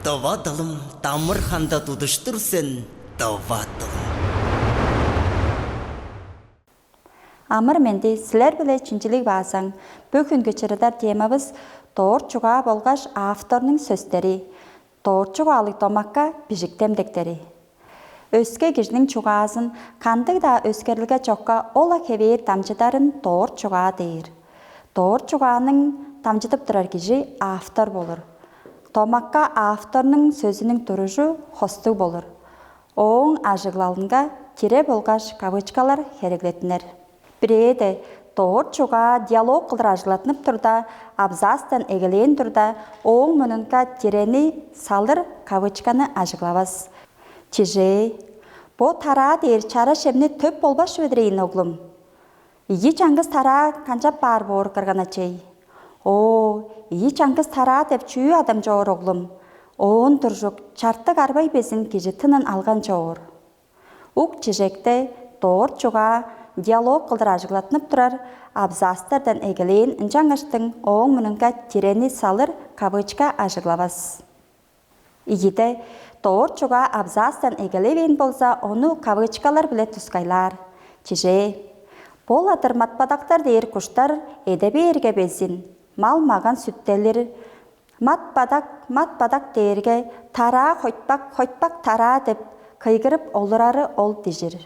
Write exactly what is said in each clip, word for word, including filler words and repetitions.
Дова дылым, дамыр ханда тудуштур сен, дова дылым. Амыр-менди, силер-биле чинчилиг баазаң. Бөгүнгү чырыдар темавыс дорт чугаа болгаш авторнуң сөстери. Дорт чугаалыг домакка бижик демдектери. Өске кижиниң чугаазын кандыг-даа өскерилге чокка ол-ла хевээр дамчыдарын дорт чугаа дээр. Дорт чугааның дамчыдып турар кижи автор болур. Домакка авторнуң сөзүнүң туружу хостуг болур. Ооң ажыглалынга тире болгаш кавычкалар хереглеттинер. Бирээде дорт чугаа диалог кылдыр ажыглаттынып турда, абзацтан эгелээн турда, ооң мурнунга тирени салыр кавычканы ажыглавас. Чижээ: «Бо тараа дээр чара шемни төп болбас чүве-дир ийин, оглум. Ийи чаңгыс тараа канчап баар боор, кырган-ачай? Оо, ийи чаңгыс тараа деп чүү адам чоор, оглум? Оон туржук чартык арбай безин кижи тынын алган чоор». Ук чижекте дорт чугаа диалог кылдыр ажыглаттынып турар, абзацтардан эгелээн, ынчангаштың ооң мурнунга тирени салыр кавычка ажыглавас. Ийиде дорт чугаа абзацтан эгелевээн болза, ону кавычкалар-биле тускайлаар. Чижээ: «Бо-ла-дыр матпадактар дээр куштар эде бээрге безин, мал-маган сүттелир. Матпадак, матпадак дээрге тараа хойтпак, хойтпак тараа деп кыйгырып олурары ол дижир».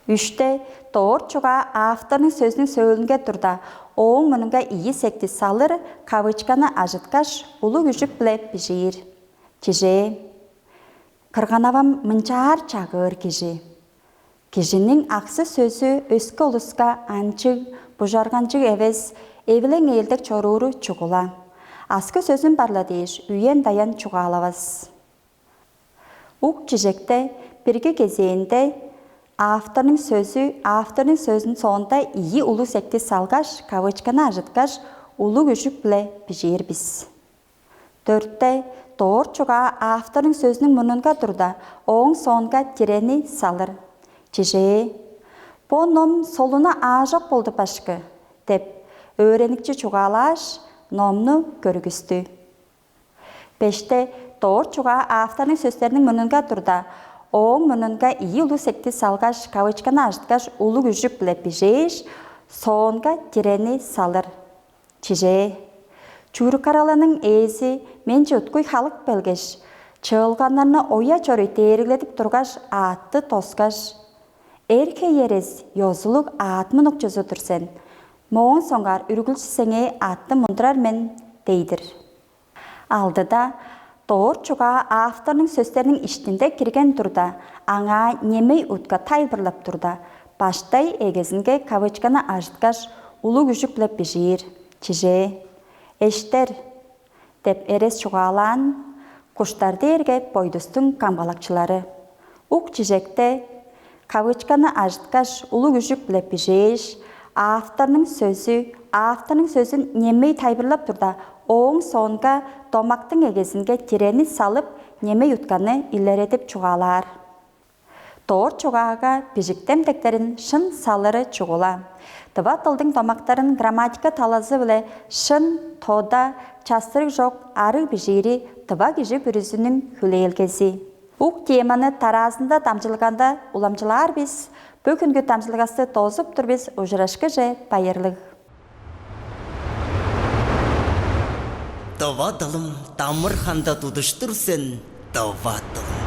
Үште дорт чугаа авторнуң сөзүнүң сөөлүнге турда, ооң мурнунга ийи секти салыр кавычканы ажыткаш, улуг үжүк-биле бижиир. Чижээ: «Кырган-авам мынчаар чагыыр кижи». Кижиниң аксы-сөзү өске улуска анчыг, бужарганчыг эвес, эвилең-ээлдек чорууру чугула. Аскы сөзүн бар-ла дээш, үен-даян чугаалавас. Ук чижекте бирги кезээнде авторнуң сөзү, авторнуң сөзүнүң соонда ийи улуг секти салгаш, кавычканы ажыткаш, улуг үжүк-биле бижээр бис. Дөртте дорт чугаа авторнуң сөзүнүң мурнунга турда, ооң соонга тирени салыр. Чижээ: «Бо ном солуна аажок болду, башкы» деп, өөреникчи чугаалааш, номну көргүстү. Беште дорт чугаа авторнуң сөстериниң мурнунга турда, ооң мурнунга ийи улуг секти салгаш, кавычканы ажыткаш, улуг үжүк-биле бижээш, соонга тирени салыр. Чижээ: «Чүгүрүк-каралының ээзи менче уткуй халык белгеш, чыылганнарны оя чоруй дээригледип тургаш, аътты доскаш: „Эр-хей эрес, ёзулуг аът мунукчузу-дур сен. Моон соңгаар үргүлчү сеңээ аътты мундурар мен“ – дей-дир». Алдыда дорт чугаа авторнуң сөстериниң иштинде кирген турда, аңаа немей утка тайылбырлап турда, баштай эгезинге кавычканы ажыткаш, улуг үжүк-биле бижиир. Чижээ: «Эштер» – деп эрес чугаалаан, куштар дээрге бойдустуң камгалакчылары. Ук чижекте кавычканы ажыткаш, улуг үжүк-биле бижээш, авторнуң сөзү, авторнуң сөзүн немей тайылбырлап турда, ооң соонга домактың эгезинге тирени салып, немей утканы илередип чугаалаар. Дорт чугаага бижик демдектерин шын салыры чугула. Тыва дылдың домактарын грамматика талазы-биле шын, тода, частырыг чок, арыг бижиири тыва кижи бүрүзүнүң хүлээлгези. Ук теманы дараазында дамчыдылгада уламчылаар бис. Бөгүнгү дамчыдылгавысты доозуп тур бис. Ужурашкыже, байырлыг. Дова дылым, дамыр ханда тудуштур сен, дова дылым.